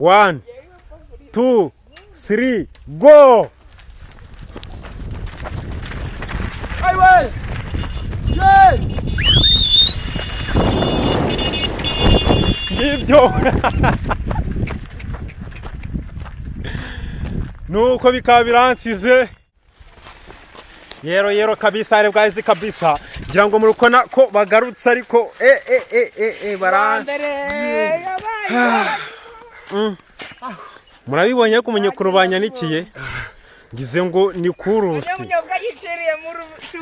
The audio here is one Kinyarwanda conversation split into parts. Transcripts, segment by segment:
One, two, three, go! Ayiwe! Ye! Ngibyo nuko bikaba biransize. Yero yero kabisa, ari bwazi kabisa, ngira ngo murukona ko bagarutse, ariko e e e e e baran Murabibonye ko umunyekuru banyanikiye, ngize ngo ni kurusi.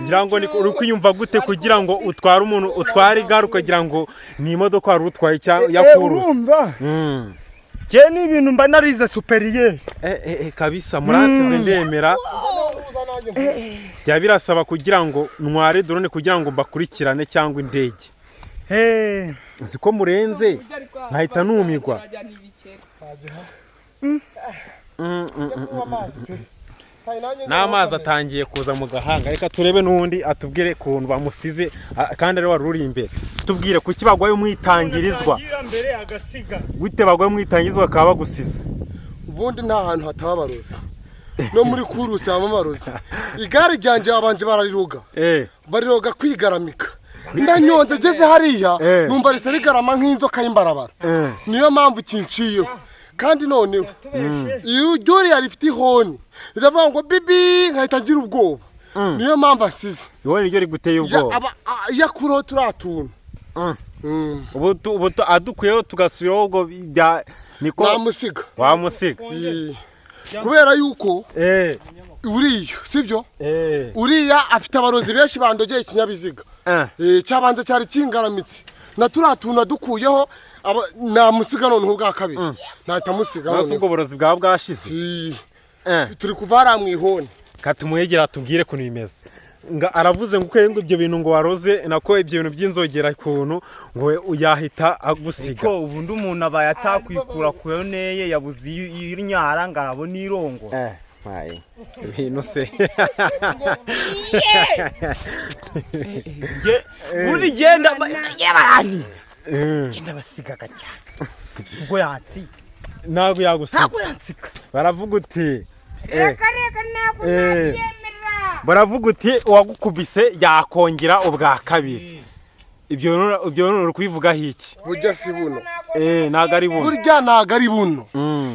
Ngira ngo ni uri kwiyumva gute kugira ngo utware umuntu, utware igare ukagira ngo ni imodoka wari utwaye cyangwa ya kurusi? Urumva, je ni ibintu mba narize supérieur. Eh, eh, eh, kabisa muransize, ndemera. Byaba birasaba kugira ngo ntware drone kugira ngo mbakurikirane cyangwa indege. Uzi ko murenze nkahita numigwa. N'amazi atangiye kuza mu gahanga. Reka turebe n'undi atubwire ukuntu bamusize, kandi ari wari uri imbere. Tubwire, kuki bagwaye umwitangirizwa? Mbere agasiga. Gute bagwaye umwitangirizwa bakaba bagusize? Ubundi nta hantu hataba abarozi, no muri kurusi habamo abarozi. Igare ryanjye babanje barariroga, bariroga kwigaramika. Ndanyonze ngeze hariya, numva risa rigarama nk'inzoka y'imbarabara. Niyo mpamvu kinciyeho. Kandi noneho iyo uriya rifite ihoni riravuga ngo bibi, nkahita ngira ubwoba. Niyo mpamvu asize. Ihoni niryo riguteye ubwoba? Iyo akuraho turiya tuntu. Ubu adukuyeho tugasubiraho, ubwo bya niko Namusiga. Wamusiga? Kubera yuko uriya sibyo, uriya afite abarozi benshi bandogeye ikinyabiziga. Cyabanza cyari kingaramitse na turiya tuntu adukuyeho, namusiga. Noneho ubwa kabiri nahita amusiga. None se ubwo Noneho burozi bwaba bwashize? Turi kuva hariya mu ihoni. Katumwegera atubwire ukuntu bimeze. Nga aravuze ngo uko ngo ibyo bintu ngo waroze nako, ibyo bintu by'inzogera, ukuntu ngo yahita agusiga. Ko ubundi umuntu abaye atakwikura ku yo neye, yabuze iyo inyara ngo arabona irongo. Maye ibintu se! Ubundi genda barani, genda basigaga cyane, ubwo yansiga. Ntabwo yagusiga. Ntabwo yansiga. Baravuga uti Reka reka, ntabwo nabyemera. Baravuga uti uwagukubise yakongera ubwa kabiri. Ibyo bintu uri kubivugaho iki? Burya si buno. Ntabwo ari buno. Burya ntabwo ari buno.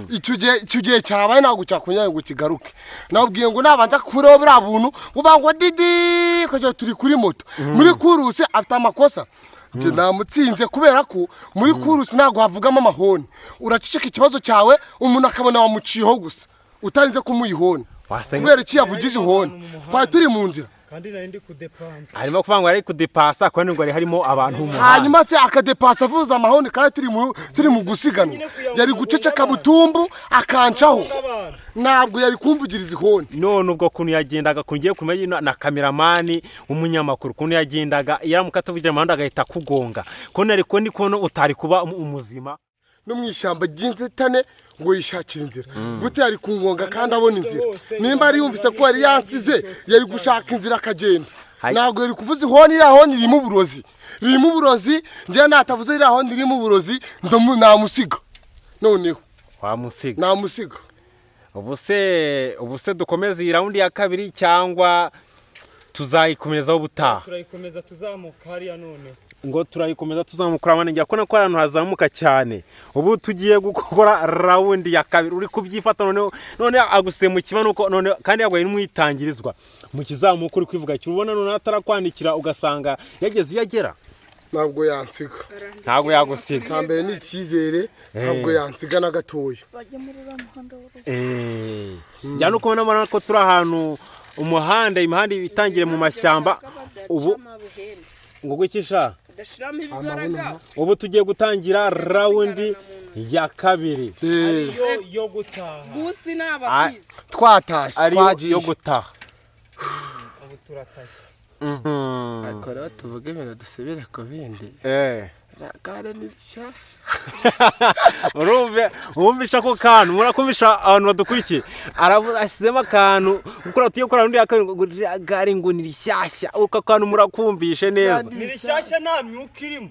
Icyo gihe cyabaye ntabwo cyakongera ngo kigaruke. Nabwiye ngo nabanza kureho buriya buntu buvuga ngo didi kajya, turi kuri moto muri kurusi, afite amakosa. Njye namutsinze kubera ko muri kurusi ntabwo havugamo amahoni. Uraceceka ikibazo cyawe, umuntu akabona wamuciyeho gusa utarinze kumuha ihoni. Kubera iki yavugije ihoni? Twari turi mu nzira. Kandi nari ndi kudepanza. Harimo kuvuga ngo ari kudepasa, kandi ngo hari harimo abantu mu muhanda. Hanyuma se akadepasa avuza amahoni kandi turi mu gusiganwa? Yari guceceka butumbu akancaho, ntabwo yari kumvugiriza ihoni. None ubwo kuntu yagendaga, kungiye kumenya na cameraman w'umunyamakuru, ukuntu yagendaga, yaramuka atavugira amahanda agahita akugonga, konti ariko ni kono utari kuba umuzima. No mu ishyamba ry'inzitane ngo yishakire inzira gute? Yari kungonga kandi abona inzira. Nimba yari yumvise ko yari yansize, yari gushaka inzira akagenda. Ntabwo yari kuvuza ihoni. Iriya honi ririmo uburozi, ririmo uburozi. Njyewe natavuze iriya honi ririmo uburozi, namusiga noneho. Wamusiga? Namusiga. Ubu se dukomeze iyi round ya kabiri cyangwa tuzayikomerezaho ubutaha? Turayikomeza tuzamuka hariya none. Ngo turayikomeza tuzamukura amanenge, ko nako ahantu hazamuka cyane. Ubu tugiye gukora round ya kabiri. Uri kubyifata noneho, none aguse mu kiba nuko none kandi yaguye n'umwitangirizwa mu kizamuka, uri kwivuga cyo ubona none atarakwandikira, ugasanga yageze iyo agera. Ntabwo yansiga. Ntabwo yagusiga. Icya mbere ni icyizere, ntabwo yansiga na gatoya. Bajya muri uriya muhanda w'urugo. Njya no kubona mbona ko turi ahantu umuhanda, imihanda itangire mu mashyamba ubu. Ngo gukisha? Udashiramo ibibaraga. Ubu tugiye gutangira round ya kabiri. Yo gutaha. Gusi n'abakwiza. Twatashye. Ariyo Twagiye. yo gutaha. Ubu turatashye. Ariko rero tuvuge ibintu, dusubire ku bindi. Gare ni rishyashya. Urumve, wumvisha ako kantu, murakumvisha abantu badukurikiye. Aravuze, ashyizemo akantu gukora, tugiye gukora round ya kabiri, ngo ririya gare ngo ni rishyashya. Ako kantu murakumvishe neza. Ni rishyashya, nta myuka irimo.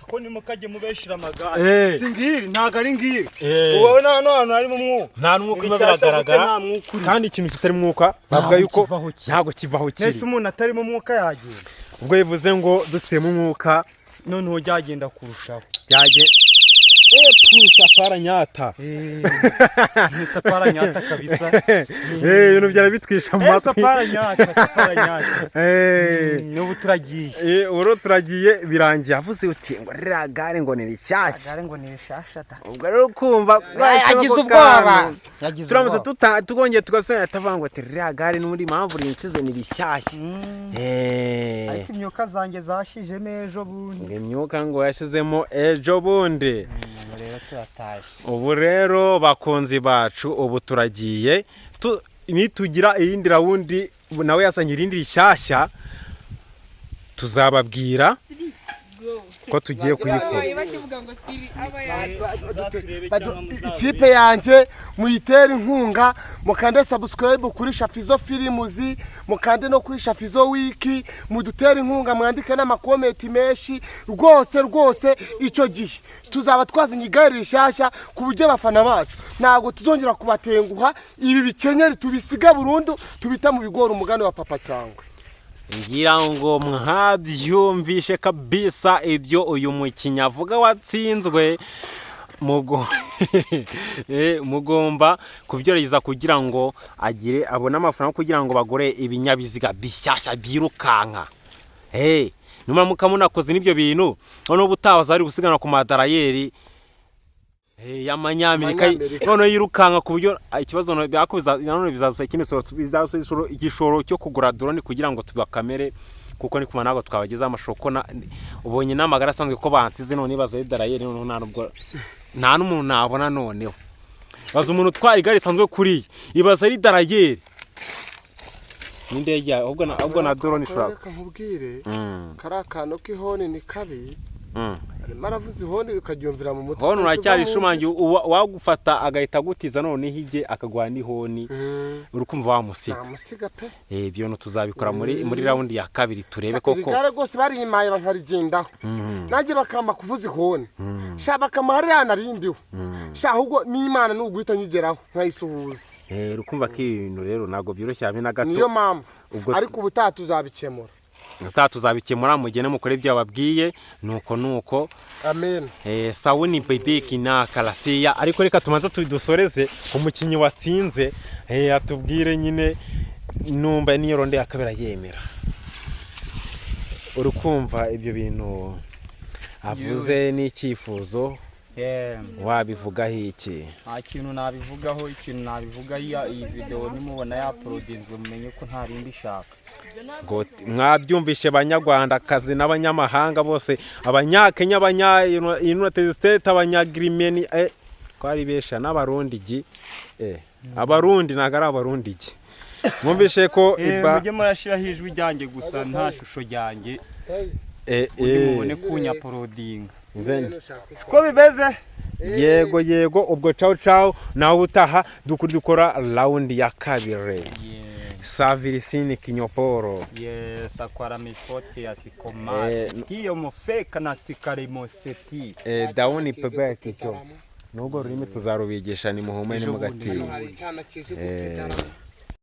Ko nimukajye mubeshira amagare. Si ngiri, ntabwo ari ngiri. Ubona hano hantu harimo umwuka. Nta n'umwuka urimo. Ibishyashya gute? Biragaragara. Nta mwuka urimo. Kandi ikintu kitari mwuka bavuga Ntabwo yuko kivaho kiri. Ntabwo kivaho kiri. Nese umuntu atarimo umwuka yagenda? Ubwo bivuze ngo dusemo umwuka Noneho byagenda kurushaho. Byage epu nyata. Ni sapara nyata kabisa. Ibintu byari bitwisha mu matwi. Sapara nyata, sapara nyata. N'ubu turagiye. Ubu rero turagiye, birangiye avuze uti ngo ririya gare ngo ni rishyashya. Gare ngo ni rishasha da. Ubwo rero kumva Yagize ubwoba, yagize turamutse ubwoba. Twongeye tugasubira atavuga ngo ati ririya gare n'ubundi mpamvu rinsize ni rishyashya. Ariko imyuka zanjye zashijemo ejo bundi. Ngo imyuka ngo yashizemo ejo bundi. Ubu rero turatashye. Ubu rero bakunzi bacu, ubu turagiye. Nitugira iyindi round nawe yazanye irindi rishyashya, tuzababwira ko tugiye kuyikora. Abaye bakivuga ngo siri aba yaje. Ikipe yanjye muyitere inkunga, mukande subscribe kuri Shafizo Films, mukande no kuri Shafizo Wiki, mudutere inkunga, mwandike n'ama comment menshi rwose rwose. Icyo gihe tuzaba twazanye igare rishyashya ku buryo abafana bacu ntabwo tuzongera kubatenguha. Ibi bikenyeri tubisiga burundu, tubita mu bigori, umugani wa Papa Cyangwe. Ngira ngo mwabyumvishe kabisa ibyo uyu mukinnyi avuga watsinzwe. Mugomba kubyorohereza kugira ngo agire abone amafaranga kugira ngo bagure ibinyabiziga bishyashya byirukanka. Hey, nimuramuka munakoze n'ibyo bintu, noneho ubutaha bazari gusiganwa ku madarayeri y'amanyamerika. Amanyamerika. Noneho yirukanka ku buryo ikibazo nanone bizadusaba ikindi soro, bizadusaba igishoro cyo kugura drone kugira ngo tubakamere, kuko ni kuma ntabwo twabagezaho amashusho ko ubonye n'amagara asanzwe ko bansize. None baza darayeri, noneho nta nubwo nta n'umuntu nabona. Noneho baza umuntu utwara igare risanzwe kuriya, ibaza ari darayeri n'indege ahubwo na drone ishobora Reka nkubwire, kariya kantu k'ihoni ni kabi. Arimo aravuza ihoni ukaryumvira mu mutwe. Honi uracyari ishumangi, wagufata agahita agutiza, noneho ijye akaguha n'ihoni, uri kumva wamusiga. Namusiga pe. Ibyo bintu tuzabikora muri round ya kabiri, turebe Iri koko. gare rwose bariyimaye bakarigendaho, nanjye bakampa kuvuza ihoni sha, bakampa hariya narindiho sha, ahubwo n'Imana ni uguhita nyigeraho nkayisuhuza. Uri kumva ko ibi bintu rero ntabwo byoroshye habe na gato. Niyo mpamvu. Ariko ubutaha tuzabikemura. Ubutaha tuzabikemura, mugende mukore ibyo bababwiye, nuko nuko. Amen. Sawuni bebeki na karasiya, ariko reka tubanze dusoreze umukinnyi watsinze, atubwire nyine numba niyo round ya kabiri yemera. Uri kumva ibyo bintu avuze n'icyifuzo wabivugaho iki? Nta kintu nabivugaho. Ikintu nabivugaho, iyi videwo nimubona yaporodinzwe, mumenye ko nta rindi ishaka. Ngo mwabyumvishe banyarwandakazi n'abanyamahanga bose, abanyakenya, abanya United States, abanyagirimeni, ko ari besha n'abarundi gi, abarundi ntabwo ari abarundi gi, mwumvishe ko iba Mujye murashyiraho ijwi ryanjye gusa, nta shusho ryanjye, undi mubone kunyaporodinga. Siko bimeze. Yego yego, ubwo cawu cawu, nawe utaha dukora round ya kabiri. Savirisini kinyoporo. Yes, akwara mifote ya sikomasi tiyo mufeka na sikarimoseti. Dawuni pepe kicyo nubwo rurimi tuzarubigisha ni muhume ni Ejo bundi. mugatinya. Hari icyana kizi.